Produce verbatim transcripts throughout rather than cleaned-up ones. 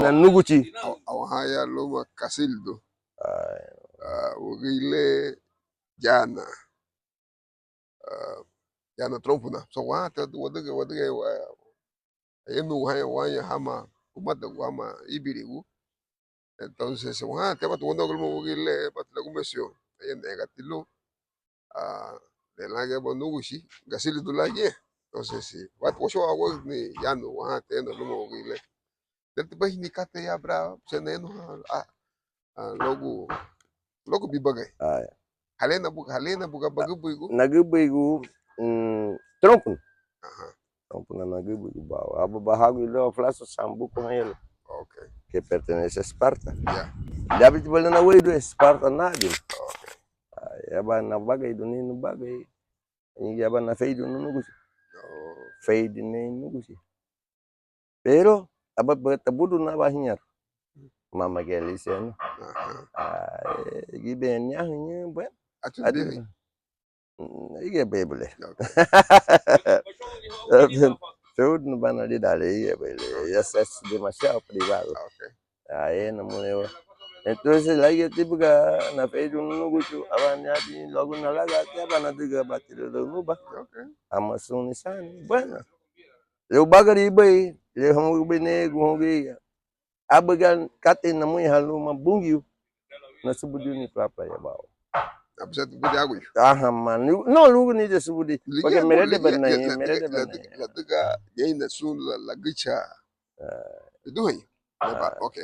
Núguchi. Awahaña luma Kasilidu. Ai. Ah, wügüri le Yana. Ah, Yana Trónpuna. So, waha, te wadüga, wadüga, wa-, ayanu wahaña, wahaña hama, umadagu hama, íbirigu. Entonces, waha, te bati wanagu luma wügüri le, bati lagumeserun. Ayanu, gati lun. Ah, le lángiñe aban núguchi, Gasilidu lan giñe. Entonces, si, wat-, wachua wagüni yanu, waha, te yanu luma wügüri le. Deti bahini katei ya bra, se nenu, ah, ah, luagu, luagu bibagari. Ai. Halena bu-, halena buga bagübürigu. Nagübürigu, mm, Trónpuna. Aha. Trónpuna nagübürigu ba. Aba bahagu ilo fulasu Sambuku haña lo. Ok. Que pertenece a Esparta. Ya. Liabinti bale na wéidu Esparta nadin. Ok. Ai, aba nabagaridun ni nubagari. Ñein aba naferidirun núguchi. Oh. Feridun ni núguchi. Pero aba batabudu naba hiñaru. Mama giñe lise, ¿no? Ajá. Ai, gibe niahu ñe, bueno. Achu adi-, dihi. Mm, ige bebule. Ok. Todo no van a dar, ige bebule. Ya es, es demasiado privado. Ok. Ai, namulewa. Entonces, lagía ti buga, naferidun núguchu, aba niabin, luagu nalaga, ti aba nadüga, bati le luagu nuba. Ok. Ama sun nisani. Bueno. Le ubagari bei, le hamuga bei negu, hamuga iya. Abaga katei namuñeha luma Bungiu, nasubudiruni papaya bau. Abusatu budi aguyu. Aha, man. No, lugu ni de subudi. Porque merede bana, merede bana. Ladüga, ñein nasun la, lagicha. Ah. Iduheñu. Ah. Ok.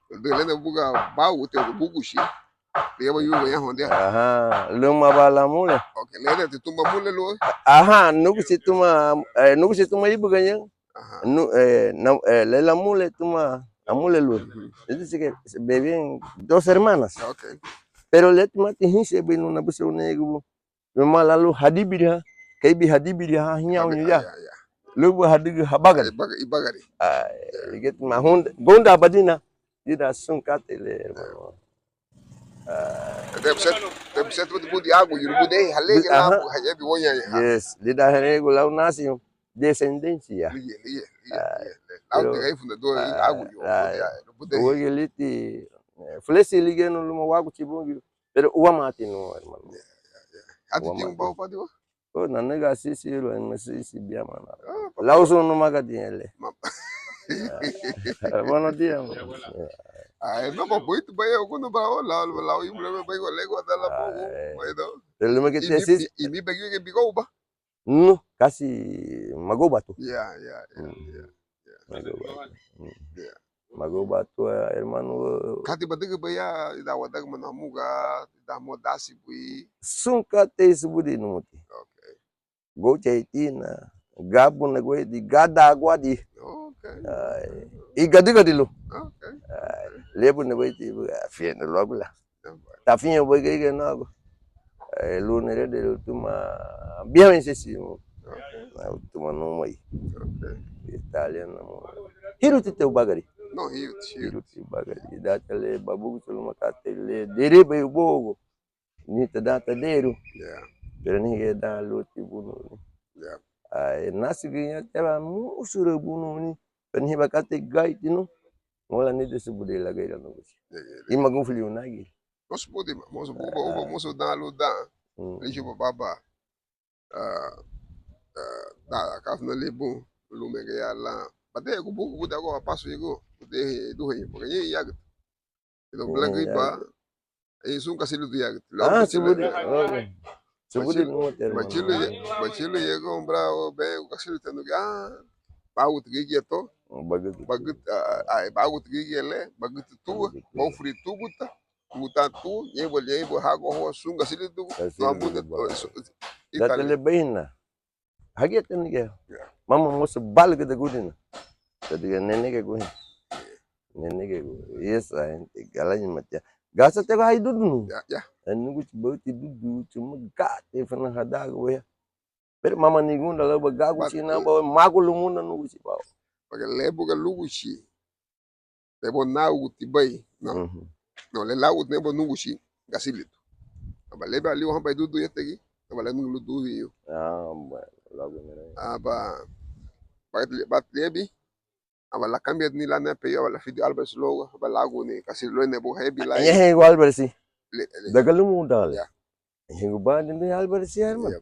Ladüga lena buga bau, te buguchi. Ligía bayuga ya hondia. Aha, luma ba lamule. Ok, lena ti tuma mule lu. Aha, nuguchi tuma, eh, nuguchi tuma ibugaña. Aha. Nu-, eh, na-, eh, le lamule tuma, amule lu. Ujú. Es decir, que se bebían dos hermanas. Ok. Pero le tuma ti hinse be nu nabusa unegubu. Luma lalu hadibiriha, keibi hadibiriha, hiña uñu ya. Ya, ya. Lubu hadügü habagari. Ibagari, ibagari. Ai, ya. Ligía tuma hunda, gunda badina. Dida sun katei le, hermano. Ah. Te busenti, te busenti budi, budi aguyu, budi, eh, halege. Aha. Labu, hayebi woña, ya. Yes, lidan heregu lau nasi descendencia. Liye, liye, liye, ah, liye, liye. Lau pero, te gai fundador, ah, aguyu, ah, budi, ah, budi. Wegiliti, eh, fulesi ligenu luma Wáguchi Bungiu, pero uamati no, hermano. Ya, ya, ya. Ati uamati. Tiñu bau padi wa? Oh, nanüga sisi, lo sisi biama na. Ah, papá. Lau sun numagadi ele. Ma-, ah, buenos días, hermano. Ai, no, ba buitu bai alguno ba, oh, lau, lau, lau, lau, bai, bai, bai, bai, bai, bai, no. Ai. Pero luma que te sisi. I mi, i mi begi que bigo ba. No, casi magobatu. Ya, ya, ya, mm, ya, ya. Magobatu. Mm. Ya. Magobatu, hermano. Kati badügüba ya, ida wadagimanu hamuga, ida hamuga dasi bui. Sun katei subudi numuti. Ok. Goucha itina, gabuna guedi, gada guadi. Ok. Ai. I gadügadilu. Ok. Ai. Lebuna guedi, afiñe luagu la. Tafiñe bui gege nuagu. Eh, luna rede tuma biame sesi. Ok. Tuma numai. Ok. Italiana mo. Hiruti te ubagari. No, hiruti, hiruti. Hiruti ubagari. Data le babugu tulu makate le deribe ubogo. Ni ta dan taderu. Ya. Pero ni ge dan luti bunu. Ya. Ai, nasi ge ya teba musura bunu ni. Pero ni ba kate gaiti no. Mola ni de subudi la gaira no gusi. Ya, ya, ya. Ima gunfuli unagi. Mosu budi ma, mosu buba, uba, mosu dan lu dan. Mm. Lichu ba baba. Ah, ah, da, kafna libu, lume ge ya la. Bade gu bugu buda go apasu igu. Bade duhe, porque ye yag. Ino blanco iba. Ai, sun Kasilidu yagüt. Ah, subudi. Subudi. Machilu ye, machilu ye gombra o be Kasilidu tanu ga. Bagut gigia to. Bagut. Bagut, ah, ah, bagut gigia le, bagut tu, bofri tuguta, tuguta tu, yebo, yebo hago ho sun Kasilidu. Kasilidu. Date le beina. Hagía tani ge. Ya. Mama mosu balügüda gudina. Tadiga nenege guhin. Nenege gu. Yes, a gente galaña matia. Gasa te ga idudunu. Ya, ya. Nuguchi bauti dudu chuma gate fana hadaga wea. Pero mama nigunda laba gaguchi na ba magu lumuna nuguchi ba. Porque lebuga luguchi. Lebo naguti bai, no. Mhm. No, le laguti nebo nuguchi Kasilidu. Aba lebe aliu hamba idudu yetegi, aba le nulu duhi yo. Ah, bueno, luagu mira. Aba, bat, bat lebi, aba lakambia ni lan nebe, aba lafidiu Álvarez luagu, aba laguni kasi luéi nebu hebi lan. Añahein Álvarez. Daga lumoun dan le. Añahein badi ni Álvarez, hermano.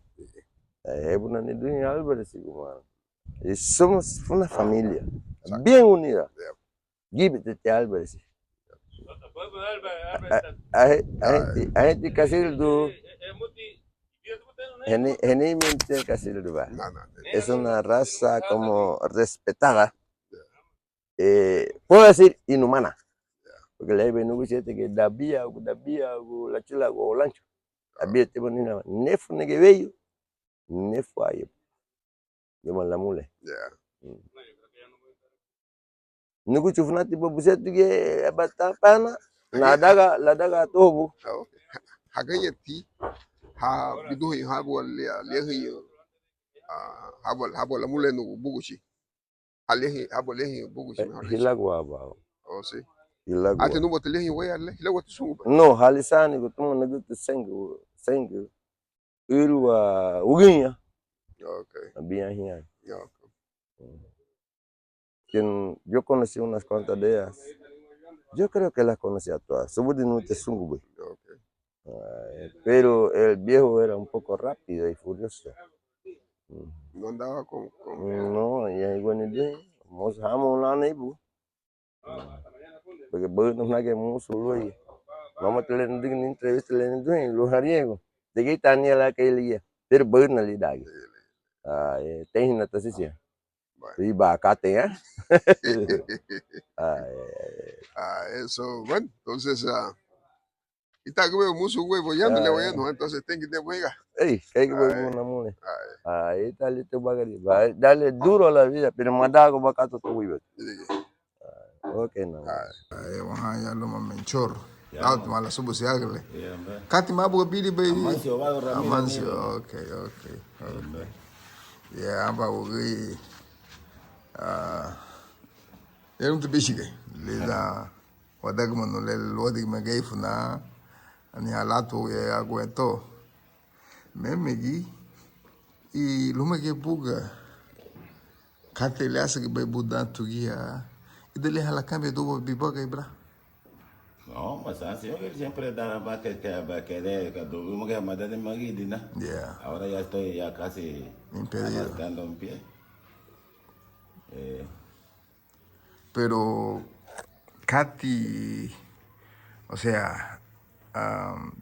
Ebu nani duheñu Álvarez gumá. Y somos una familia bien unida. Gíbeti Álvarez. Ahenti kasirdu. Heni, heni minti kasirdu ba. Es una raza como respetada. Eh, puedo decir inhumana. Porque le ve nugu siete que dabia, dabia, lachula, lancho. Dabia te bonina, nefu nege weyu, nefu aye. Yo me la mule. Nuguchu funati ba busetu ge aba ta pana, ladaga, ladaga tobu. Hagañeti, ha biduheñu, ha bua lea, leaheñu, ha bua, ha bua lamule nugu buguchi. Ha leaheñu, ha bua leaheñu buguchi. Hilagua ba. Oh, sí. Hilagua. Ati nuguati leaheñu waya le, hilaguati sungu ba. No, halisani gutuma nugutu sengu, sengu. Irua uguña. Ok. Abiñahiña. Ok. Quien yo conocí unas cuantas de ellas. Yo creo que las conocí a todas. Subudi nute sungu bui. Ok. Pero el viejo era un poco rápido y furioso. No andaba con, con... No, ya igual ni de, mos hamo una neibu. Porque baüna nage musu luéi. Mama te le nidigi ni entrevista le nidigi lun hariñagun. Degei tania la kei ligía. Pero baüna lidagi. Ah, eh, teinhina tasisia. Bueno. Iba katei, ¿eh? Ah, eh. Ah, eso, bueno, entonces, ah, ita gube musu gube boyando le boyando, entonces tengi de buega. Ey, kei gube guna mule. Ah, ita le te bagari. Dale duro a la vida, pero madago bakato tu gube. Ok, no. Ay, waha ya luma menchor. Lau tima la subu siagale. Kati mabu biri bei. Amancio Vado Ramírez. Amancio, ok, ok. Ya aba ugi. Ah, ya lum te bishige. Lida wadagmanu le luadigma geifuna. Ani halatu ya aguento. Memegi, i lúmagiñe buga katei le ásügübei bun dan tuguya, ida liña ha lakanbiaduba bibagari bla? No, mas ansi yo siempre daba que, que, que de, que du, lúmagiñe madani magidina. Yeah. Ahora ya estoy ya casi impedido. Arrastrando un pie. Eh, Pero kati, o sea, am,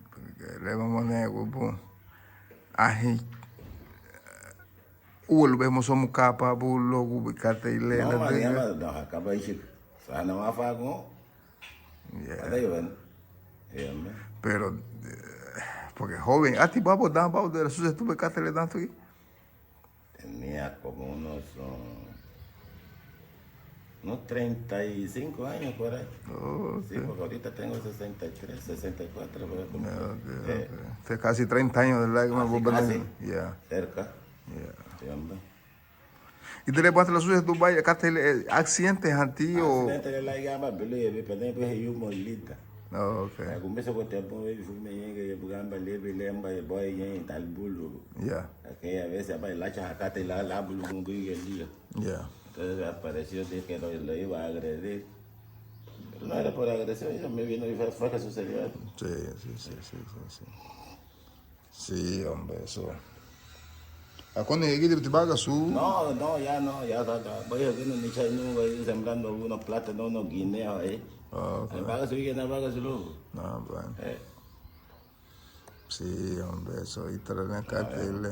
le vamos a negar, anhein ua lubei mosu amu kapa bu luagu katei le ladüga. No, María, no, acaba ichi. Sana mafago. Yeah. Pero, eh, porque joven, ati babo dan babo de la sucia tuve katei le dan tugi. Tenía como unos, um, unos treinta y cinco años por ahí. Oh, ok. Sí, porque ahorita tengo sesenta y tres, sesenta y cuatro, voy a cumplir. Ah, ok, ok. Casi treinta años de edad que me voy a poner. Casi, casi. Ya. Cerca. Ya. Sí, hombre. Y de repente la suya Dubai, acá te le, eh, accidentes antiguos. Accidentes de la llama, pero yo me perdí, pues, y un molita. Oh, ok. Algunos se cuentan, pues, fue me llega, y bugamba, le, le, le, le, voy, y tal bulu. Ya. Aquella vez, aba, el hacha, acá te la, la, bulu, un güey, el día. Ya. Entonces apareció, dije que lo, lo iba a agredir. Pero no era por agresión, ya me vino y fue, fue que sucedió. Sí, sí, sí, sí, sí, sí. Sí, hombre, eso. Akoni hagídibati bágasu? No, no, ya no, ya, ya, ya. Voy a hacer un chai, no, voy a ir sembrando unos plátanos, unos guineos ahí. Ah, ok. Bágasu, ya no, bágasu luego. Ah, bueno. Eh. Sí, hombre, eso, ítara liña katei le.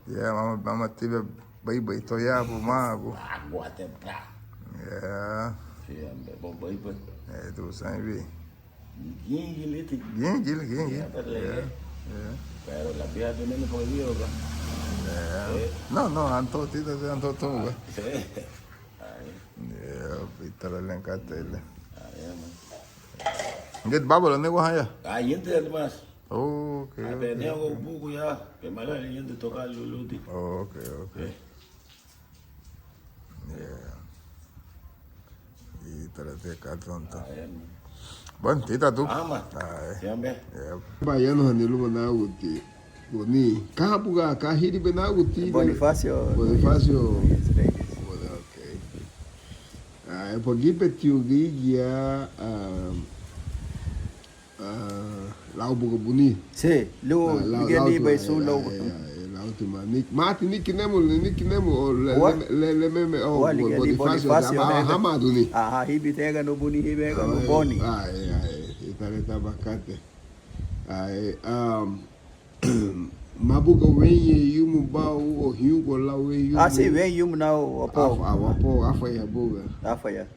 Ya, mama, mama tibe baibai to ya, bu ma, bu. Agua temprano. Ya. Sí, hombre, bu baibai. Eh, tú sabes, vi. Gingiliti. Gingil, gingil. Ya, pero le, ya, ya. Pero la vieja tiene un poquillo, ¿verdad? Ya. Sí. No, no, anto, tita, anto, tú, ¿verdad? Sí. Ay. Ya, ítara liña katei le. Ay, ya, man. Nget bábula ne waha ya? Ah, yente además. Oh, ok, ok, ok. Bugu ya, que mala yente toca luluti. Oh, ok, ok. Eh. Yeah. Ítara te katonta. Ah, ya, man. Bueno, tita tú. Ah, ma. Ah, eh. Yeah. Ba ya no ni luma na uti. Boni. Ka buga, ka hiri be na uti. Bonifacio. Bonifacio. Yes, thank you. Bueno, ok. Ah, pa gíbetiña gürigia, ah, ah, lau buga buni. Sí, lun, la, lau, ligía lau ni última, bai sun eh, lau. Eh, eh, lau última. Ni, mati ni kinemu, ni kinemu, o le, ua, le, le, le meme, o, ua, bo-, ligía ni Bonifacio, Bonifacio, aba, eh, hama duni. Aha, hibi teganu buni, hibi teganu boni. Ah, eh, eh, ita le taba kate. Ah, eh, um, Mabuga wein yumu bau o hiugua lau wein yumu. Ah, sí, wein yumu nau wapou. Af-, ah, wapou, afaña buga. Afaña.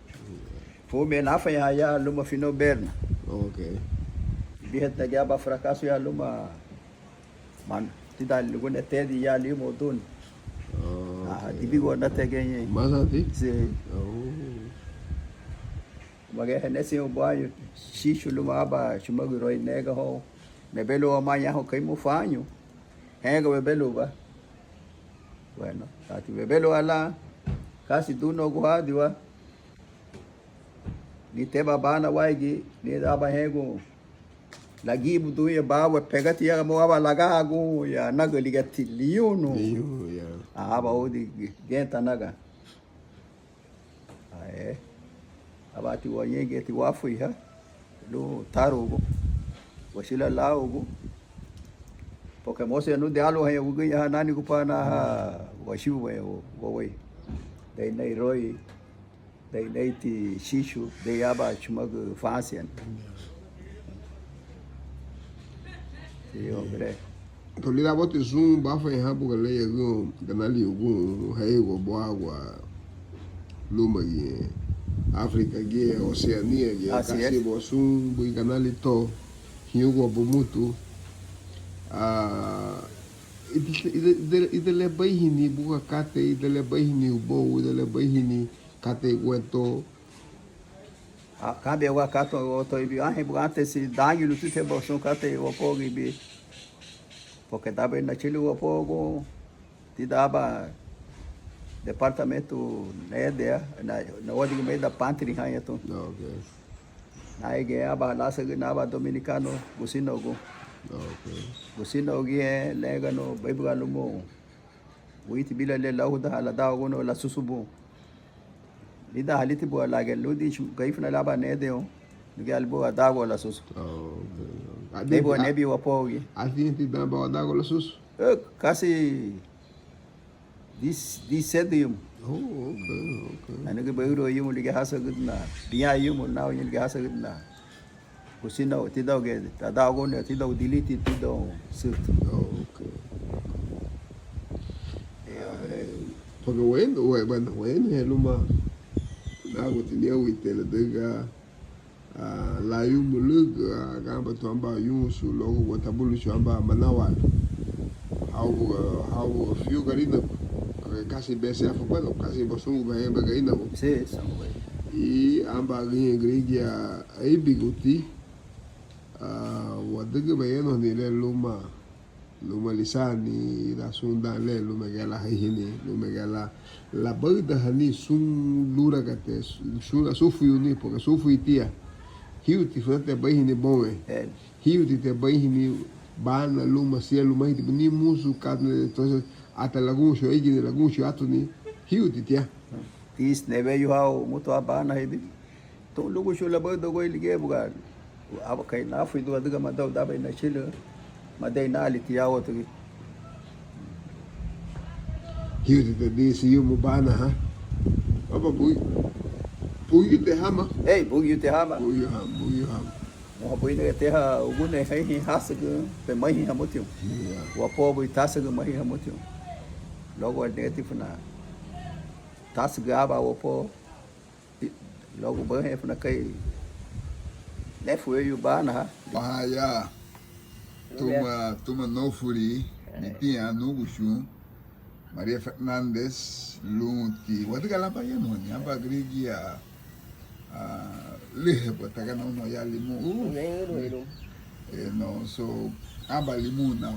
Fume nafaña ya luma fino berna. Ok. Biha tagi aba fracaso ya luma man. Tida lugune tedi ya limo dun. Oh, ah, ok. Dibigo na tegi. Más antes? Sí. Oh. Mageha nesi ubañu, sishu luma aba chumagu roi nega ho. Mebelu amaña ho kaimu fañu. Hega webelu ba. Bueno, tati webelu ala. Kasi duna guhadiwa. Ni teba bana waigi, ni daba hegu. Lagibu duya bawe pegati ya mo aba lagagu ya naga ligati liunu. Liunu, ya. Aba udi genta naga. Ae. Abati wañeigeti wafuiha lun tarugu, wasila laugu, porque mosu ya nudi aluahaña wügüriña ha nani gupana ha washibubaña wawei. Dei nei roi, dei neiti shishu, dei aban chumagü fansian. Sí, hombre. Tau lidan boti sun bafañahan buga leyagün ganali ugun, heigua buagua lúmagiñe, África giñe, Oceanía giñe, así es, kasi bua sun bui ganali to, hiñugua bumutu. Ah, ida, ida, ida, ida le baihini buga katei, ida le baihini ubou, ida le baihini katei guentó. Ah, kambia wa kato oto ibi, anhein buga antes dañu lutite ba sun katei wapogi ibi. Porque daba nachili wapogu, tida aba departamento nedea, na, na wadigi meida pantiri haña tu. Ok. Na ege aba lasagü na aba dominicano, gusinogu. Ok. Gusinogu giñe, léganu, beibuga lumu. Buiti bila le lauhudaha ladagunu lasusu bun. Lidan haliti bua lage ludi Garifuna laba nedeun, nugia libu adagu lasusu. Oh, ok. Nebu nebi wapogi. Ati enti dan ba adagu lasusu? Eh, casi dis, dis sedu yumu. Oh, ok, ok. Anugi bauru yumu liga hasagüdna. Biña yumu nau yumu liga hasagüdna. Gusina tidaun ge, tadagun tidaun diliti tidaun süt. Oh, ok. Porque bueno, we-, bueno, bueno, he luma naguti niawite ladüga, ah, la yumu lüga, ah, gamba tu amba yusu, luagu guatabuluchu amba manawa. Hau buga, hau buga fiu Garinagu. Kasi bese afu, bueno, kasi basungu baña ba Garinagu. Sí, son güey. Y amba güñe gürigia Éibiguti, ah, wadügüba yanuhani le luma, luma lisaani, lidan sun dan le, luma giñe lan harihini, luma giñe lan labaüdahani sun luragate, sun lasufuyuni, porque sufuyutiña, híuti funati abaihini bounwen, híutiti abaihini bana luma sielu, mahiti buni musu katei, entonces, hasta lagunchu, éigini lagunchu atuni, híutitiña. Tis neweyu hau mutu abana hidi. Tun luguchu labaüdagua ligía buga. Aba kai nafuidu adüga madau dabei nachili. Madei naaliti ya otugui. Hiuti te disi yumu bana ha. Aba bui. Buyu te hama. Ei, buyu te hama. Buyu hama, buyu hama. Moha bui nege teha ugune heihin hasügü, pe maihin hamutiun. Ya. Wapo bui tasügü maihin hamutiun. Luagu nege tifuna. Tasügü aba wapo. Luagu bahein funa kei nefu weyu bana ha. Baha ya. Tuma, tuma nofuri, nitiña nuguchu, María Fernández, lunti. Wadüga lan bayanuhani, aba gürigia, ah, lihe bua tagana unu ya limu. Uh, eh, no, so, aba limu nau.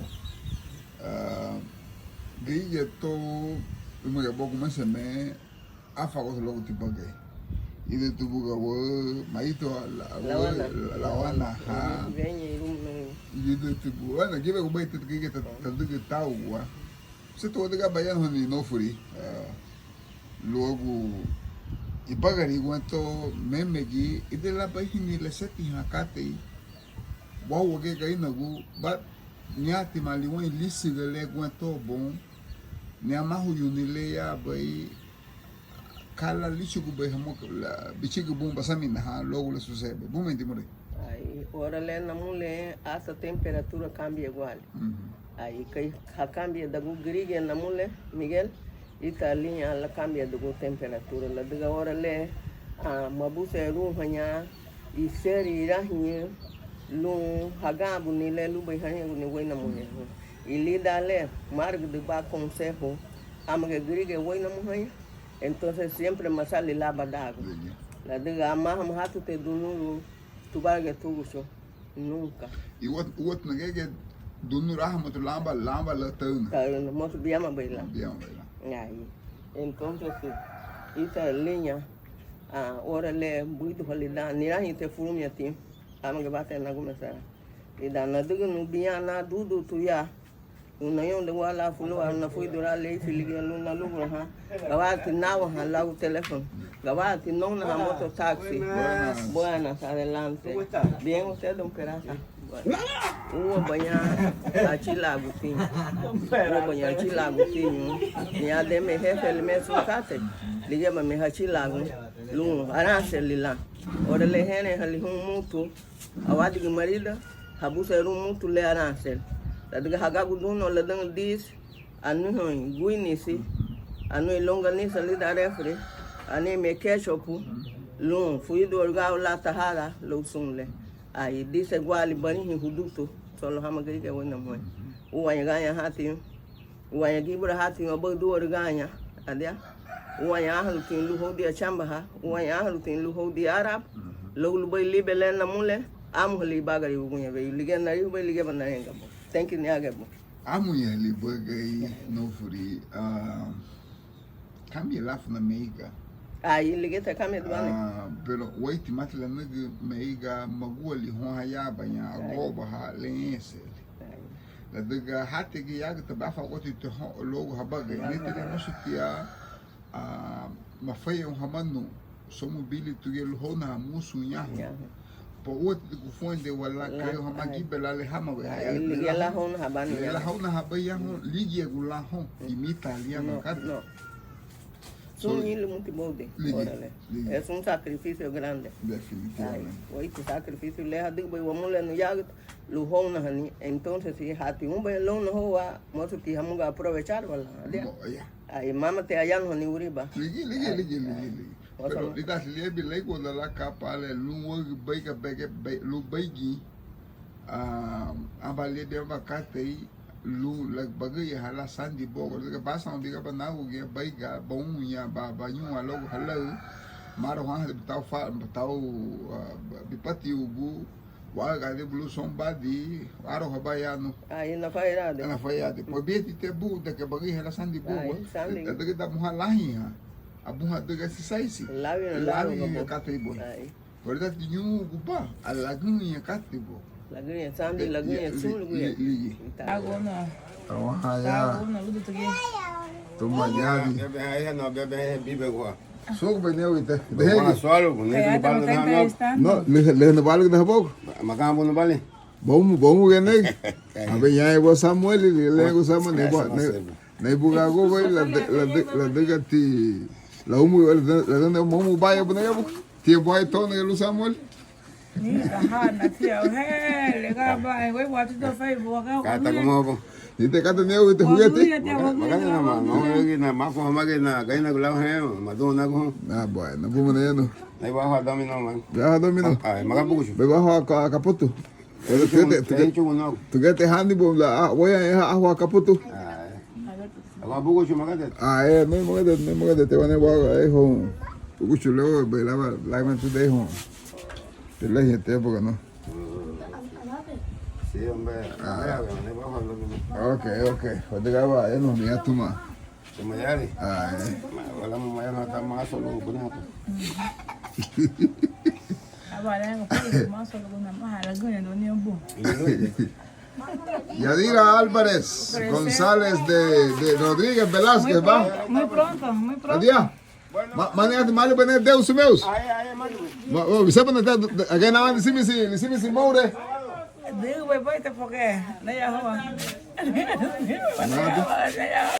Ah, gürigia to, luma ya bogu maseme, Afagoso luagu tibagari. Ida tubuga wa, maito la, wa, lawana, lawana ha. Ida tubu, wana, gibe gubei tadigi ta, tadigi tau wa. Se tu wadüga bayanuhani nofuri. Ah, luagu Ibagari guentó mémegi, ida lan barihini lesetihan katei, wau wagía Garinagu, ba, niátima liweiña lísiga le guentó boun, ni amahuyuni le yabei, ka lan líchugubei hamuga, bichigi bun basaminahan luagu le suserebei. Bumei dimurei. Ai, ora le namulen, ata temperatura kambiaguaali. Ai, kei hakambiadagun gürigia namulen, Miguel, ítara liña lakambiadagun temperatura, ladüga ora le, ah, mabusenrunhaña iseri irahüñü lun haganbuni le lubéi hariñaguni wéinamuhei hun. Lidan le, márügüdüba konsehu, ámugiñe gürigia wéinamuhaña, entonces siempre masali lan badaagun. Ladüga ama hama hátute dunuru, tubarügia túguchu, nunca. Úati, úati nagía dunuru, aha, motu lamba, lamba la taüna. Taüna, motu biamabei lan. Biamabei lan. Ai. Entonces, ítara liña, ah, ora le buiduhali dan, nirahüñü te furumiñeti, ámugiñe bate nagumesera. Lidan nadügünu bián nan dúdutu ya, unañoun de wala fulúa nafuridun lan le ífil ligía lun nalugurahan. Gayaraati náwahan luagu teléfono. Gayaraati nóunahan moto táksi. Buenas. Buenas, adelante. ¿Cómo está? Bien, ¿usted, don Peraza? Bueno. Úabaña achilagutiña. Úabaña achilagutiña. Ni ademe jefe le me sun katei. Ligíaba me hachilagun lun aranseli lan. Ora le hénrenhali hun mutu, awadigimaridan habusenrun mutu le aranseli, ladüga hagaguduna ladüga dis anihei guinisi, anihei longaniza lidan refri, anihei ketchup, lun furidun arügau lan tajada lau sun le. Ai, diseguaali barihin hudutu, solo hama gürigia wéinamuhei. Úaña gañahatiña, úaña gíburahatiña abaü dúarugaña, adia. Úaña áhürutiña lun houdin achambaha, úaña áhürutiña lun houdin árabu, luagu lubéi libe le namulen, ámuhali ibagari uguñe weyu, ligía narihubei, ligíaba nariñaga bun. Thank you, niagabun. Ámuñehali bagei nufuri, ah, kambia láfuna meiga. Ai, ligíati kambia duani. Ah, pero wéitimati lanügü meiga magúali houn hayaabaña, agobaha le enseli. Ladüga hati gi yagüta bafaguati te houn luagu habagei. Niti le musutia, ah, mafeiaun hamanu somu bili tugia lun hóunahan musu ñahoun. Ñahoun. Pero úati gufuendewa lan kei hamá gibe lan le hámagua. Ai, ligía lan hóunahan bani. Ligía lan hóunahan bani ñahoun, ligiagu lan houn, imita liña no, katei. No. Sun ñein lumuti boudin, órale. Ligía. Es un sacrificio grande. Definitivamente. Ai, wéitu sacrificio le hadügübei wamulenu yagüta lun hóunahani, entonces, si hati unbei lóunahóua, mosuti hamuga aprovechar wala, adia. Mo-, ya. Ai, mámati ayanuhani wuriba. Ligía, ligía, ligía, ligía, ligía. Pero lidan liabin leiguala lan kapa le lun wügübei ga bege, be-, lun beigi, ah, aban liabin aban katei lun bagüriaha lan sandi boga, ladüga basaun bigaba nágugiñe beiga, bouña, ba-, bañua luagu halaü, maruhahali tau fa-, tau, ah, bipatiugu, wagadi buluson badi, aroha bayanu. Ai, nafayade. Nafayade. Pues bieti te bu, de que bagüriaha lan sandi bu, ai, sandi. Ladüga da buha lahiña, abuha adüga sisaisi. Lawi, lawi, katei bu. Ai. Verdad, ñuguba, a lagüña katei bu. Lagüña sandi, lagüña sun, lagüña. Ligi. Agona. Awahaya. Agona, ludu tugi. Tuma yadi. Bebe, ai, no, bebe, bibe gua. Suk bene wite. Dehegi. Solo, no, le, le no vale de bogo. Makan bu no vale. Bomu, bomu gene. Abe ya ego Samuel, le ego Samuel, ne bo, ne, ne buga go, güey, la de, la de, la de gati. La umu, la de, la de, momu vaya, bu ne bu. Tia buai tona ya lun Samuel. Ni kahana tia, he, le ga ba, we wa tu do fai bo ga. Kata como bo. Ni te kata neu te juguete. Magana na ma, no, na ma ko magana, gaina gula he, madona go. Ah, bueno, bu maneno. Ai baja domino man. Baja domino. Ai, maga buguchu. Be baja ka kaputu. Tugete, tugete, tugete handi bo la, ah, voy a, ah, ah, kaputu. Ai. Agua buguchu magade. Ah, eh, no magade, no magade, te van a baga, eh, ho. Buguchu leo, bailaba, la man today, ho. Te la gente, porque no. Sí, hombre. Ah. Ok, ok. Pues te acaba, eh, no, mira, toma. Mayari. Ah, eh. Wala mu mayari na tama solo bu na. Aba lengo pali ma solo bu na ma la gune do ni bu. Yadira Álvarez González de, de Rodríguez Velázquez, ¿va? Muy pronto, muy pronto. Adiós. Ma, mani ati mali bene Deus meus. Ma, o, bisabana ta, again na mani simisi, simisi moure. Digo, voy, voy, porque no ya joa. Nada.